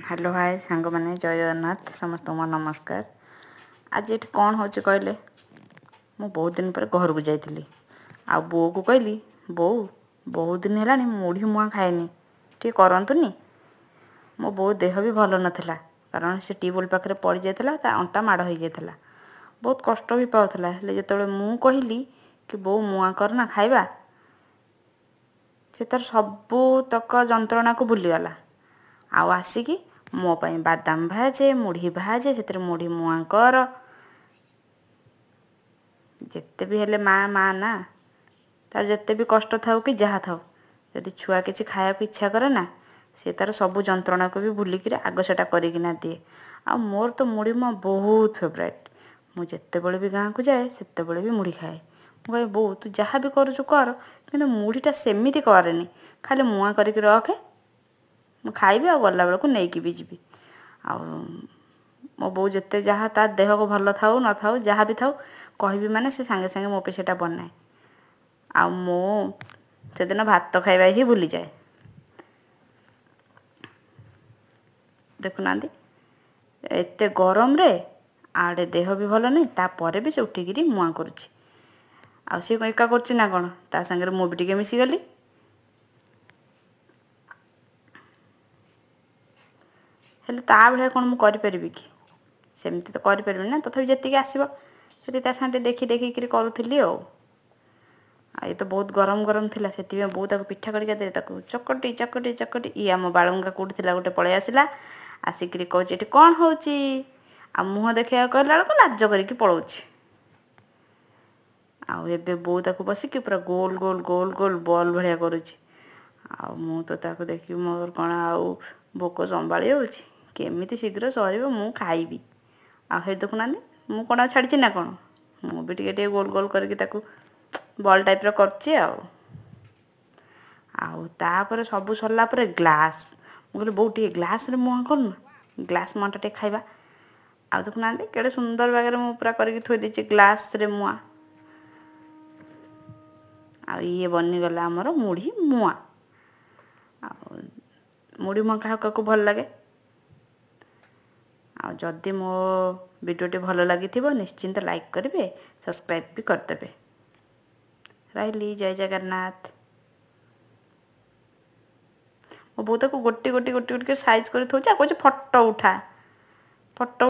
Hello hi ସାଙ୍ଗମାନେ, ଜୟ ଜଗନ୍ନାଥ। ସମସ୍ତଙ୍କୁ ମୋ ନମସ୍କାର। ଆଜି ଏଠି କ'ଣ ହେଉଛି କହିଲେ, ମୁଁ ବହୁତ ଦିନ ପରେ ଘରକୁ ଯାଇଥିଲି ଆଉ ବୋଉକୁ କହିଲି, ବୋଉ ବହୁତ ଦିନ ହେଲାଣି ମୁଢ଼ି ମୁଆଁ ଖାଇନି, ଟିକେ କରନ୍ତୁନି। ମୋ ବୋଉ ଦେହ ବି ଭଲ ନଥିଲା, କାରଣ ସେ ଟ୍ୟୁବୱେଲ୍ ପାଖରେ ପଡ଼ିଯାଇଥିଲା, ତା ଅଣ୍ଟା ମାଡ଼ ହେଇଯାଇଥିଲା, ବହୁତ କଷ୍ଟ ବି ପାଉଥିଲା। ହେଲେ ଯେତେବେଳେ ମୁଁ କହିଲି କି ବୋଉ ମୁଆଁ କରନା ଖାଇବା, ସେ ତାର ସବୁତକ ଯନ୍ତ୍ରଣାକୁ ଭୁଲିଗଲା ଆଉ ଆସିକି ମୋ ପାଇଁ ବାଦାମ ଭାଜେ, ମୁଢ଼ି ଭାଜେ, ସେଥିରେ ମୁଢ଼ି ମୁଆଁ କର। ଯେତେ ବି ହେଲେ ମା ମା ନା, ତାର ଯେତେ ବି କଷ୍ଟ ଥାଉ କି ଯାହା ଥାଉ, ଯଦି ଛୁଆ କିଛି ଖାଇବାକୁ ଇଚ୍ଛା କରେ ନା, ସେ ତାର ସବୁ ଯନ୍ତ୍ରଣାକୁ ବି ଭୁଲିକିରି ଆଗ ସେଟା କରିକିନା ଦିଏ। ଆଉ ମୋର ତ ମୁଢ଼ି ମୁଆଁ ବହୁତ ଫେବରାଇଟ୍। ମୁଁ ଯେତେବେଳେ ବି ଗାଁକୁ ଯାଏ ସେତେବେଳେ ବି ମୁଢ଼ି ଖାଏ। ମୁଁ କହେ, ବୋଉ ତୁ ଯାହା ବି କରୁଛୁ କର, କିନ୍ତୁ ମୁଢ଼ିଟା ସେମିତି କରେନି, ଖାଲି ମୁଆଁ କରିକି ରଖେ, ମୁଁ ଖାଇବି ଆଉ ଗଲାବେଳକୁ ନେଇକି ବି ଯିବି। ଆଉ ମୋ ବୋଉ ଯେତେ ଯାହା ତା ଦେହକୁ ଭଲ ଥାଉ ନଥାଉ, ଯାହା ବି ଥାଉ, କହିବି ମାନେ ସେ ସାଙ୍ଗେ ସାଙ୍ଗେ ମୋ ପାଇଁ ସେଇଟା ବନାଏ। ଆଉ ମୁଁ ସେଦିନ ଭାତ ଖାଇବା ହିଁ ଭୁଲିଯାଏ। ଦେଖୁନାହାନ୍ତି, ଏତେ ଗରମରେ ଆଡ଼େ ଦେହ ବି ଭଲ ନାହିଁ, ତାପରେ ବି ସେ ଉଠିକିରି ମୁଆଁ କରୁଛି। ଆଉ ସିଏ କ'ଣ ଏକା କରୁଛି ନା କ'ଣ, ତା ସାଙ୍ଗରେ ମୁଁ ବି ଟିକେ ମିଶିଗଲି। ହେଲେ ତା ଭଳିଆ କ'ଣ ମୁଁ କରିପାରିବି କି? ସେମିତି ତ କରିପାରିବିନି ନା, ତଥାପି ଯେତିକି ଆସିବ ସେତିକି ତା ସାଙ୍ଗରେ ଦେଖି ଦେଖିକିରି କରୁଥିଲି। ଆଉ ଆଉ ଏ ତ ବହୁତ ଗରମ ଗରମ ଥିଲା, ସେଥିପାଇଁ ବୋଉ ତାକୁ ପିଠା କରିକି ଦେଲେ, ତାକୁ ଚକଟି ଚକଟି ଚକଟି। ଇଏ ଆମ ବାଳୁଙ୍ଗା କେଉଁଠି ଥିଲା ଗୋଟେ ପଳେଇ ଆସିଲା, ଆସିକିରି କହୁଛି ଏଠି କ'ଣ ହେଉଛି, ଆଉ ମୁହଁ ଦେଖେଇବାକୁ କହିଲା ବେଳକୁ ଲାଜ କରିକି ପଳଉଛି। ଆଉ ଏବେ ବୋଉ ତାକୁ ବସିକି ପୁରା ଗୋଲ ଗୋଲ ଗୋଲ ଗୋଲ ବଲ୍ ଭଳିଆ କରୁଛି। ଆଉ ମୁଁ ତ ତାକୁ ଦେଖିକି ମୋର କ'ଣ ଆଉ ଭୋକ ସମ୍ଭାଳି ହେଉଛି, କେମିତି ଶୀଘ୍ର ସରିବ ମୁଁ ଖାଇବି। ଆଉ ହେଇ ଦେଖୁନାହାନ୍ତି, ମୁଁ କ'ଣ ଆଉ ଛାଡ଼ିଛି ନା କ'ଣ, ମୁଁ ବି ଟିକେ ଟିକେ ଗୋଲ ଗୋଲ କରିକି ତାକୁ ବଲ୍ ଟାଇପ୍ର କରୁଛି। ଆଉ ଆଉ ତାପରେ ସବୁ ସରିଲା ପରେ ଗ୍ଲାସ୍, ମୁଁ କହିଲି ବୋଉ ଟିକେ ଗ୍ଲାସ୍ରେ ମୁଆଁ କରୁନ, ଗ୍ଲାସ୍ ମୁଆଁଟା ଟିକେ ଖାଇବା। ଆଉ ଦେଖୁନାହାନ୍ତି କେଡ଼େ ସୁନ୍ଦର ବାଗରେ ମୁଁ ପୁରା କରିକି ଥୋଇ ଦେଇଛି ଗ୍ଲାସ୍ରେ ମୁଆଁ। ଆଉ ଇଏ ବନିଗଲା ଆମର ମୁଢ଼ି ମୁଆଁ। ଆଉ ମୁଢ଼ି ମୁଆଁ କାହାକୁ କାହାକୁ ଭଲ ଲାଗେ? ଆଉ ଯଦି ମୋ ଭିଡ଼ିଓଟି ଭଲ ଲାଗିଥିବ ନିଶ୍ଚିନ୍ତ ଲାଇକ୍ କରିବେ, ସବସ୍କ୍ରାଇବ୍ ବି କରିଦେବେ। ରହିଲି, ଜୟ ଜଗନ୍ନାଥ। ମୋ ବୋଉ ତାକୁ ଗୋଟି ଗୋଟି ଗୋଟି ଗୋଟି ସାଇଜ୍ କରି ଥୋଉଛି ଆଉ କହୁଛି ଫଟୋ ଉଠା, ଫଟୋ।